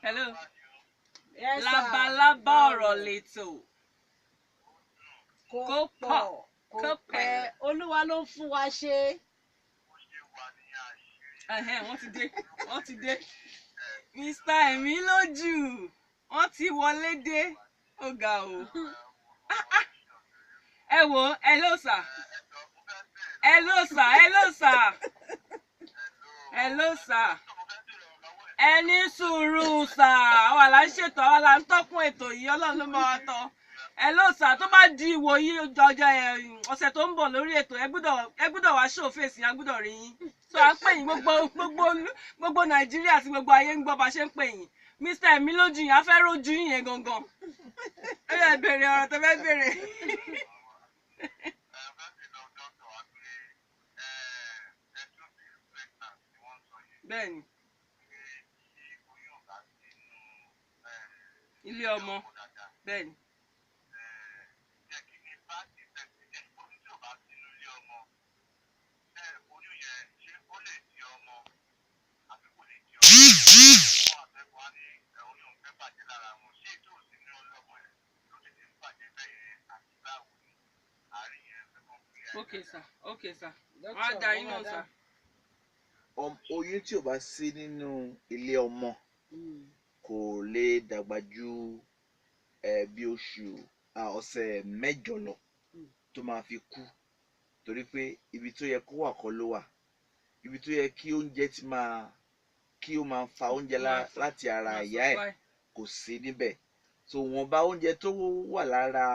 Hello. Yes, sir. Labalábá ọ̀rọ̀ lẹ́tọ̀. Kó Kó pọ̀ pọ̀, kó kó pẹ́. pẹ́. Olúwa ló ń fún wa ṣe. Ẹhẹ́n, wọ́n ti dé, wọ́n ti dé. Mr. Ẹ̀mí lójú, wọ́n ti wọlé dé. Ó ga o. Ah, ah. Ẹ wo, hello sir. Hello sir, hello sir. Hello sir. Ẹ ní sùúrù sir. Àwa là ń ṣètò, àwa là ń tọ́kùn ètò yìí, Ọlọ́run ló máa wa tọ́. Hello sir, tó bá di ìwòyí ọjọ́ ọ̀sẹ̀ tó ń bọ̀ lórí ètò, ẹ gbọ́dọ̀ wá show face yẹn, a gbọ́dọ̀ rí yín. So à ń pè yín, gbogbo Nàìjíríà àti gbogbo ayé ń gbọ́ bá ṣe ń pè yín. Mr. Ẹ̀mí lójú yín, a fẹ́ rójú yín yẹn gangan. Ẹ yẹ béèrè ọ̀rọ̀ tó fẹ́ béèrè. Bẹ́ẹ̀ni. Ilé ọmọ. Bẹ́ẹ̀ni. Okay sir, okay sir. Wọ́n á dá yín náà sir. Oyún tí ò bá sí nínú ilé ọmọ kò lè dàgbà ju bí oṣù ọ̀sẹ̀ 8 lọ tó máa fi kú, torí pé ibi tó yẹ kó wà kọ́ ló wà. Ibi tó yẹ kí oúnjẹ ti máa kí ó máa fa oúnjẹ láti ara Máa ìyá ẹ̀ supply. kò sí níbẹ̀. So wọ́n bá oúnjẹ tó wà lára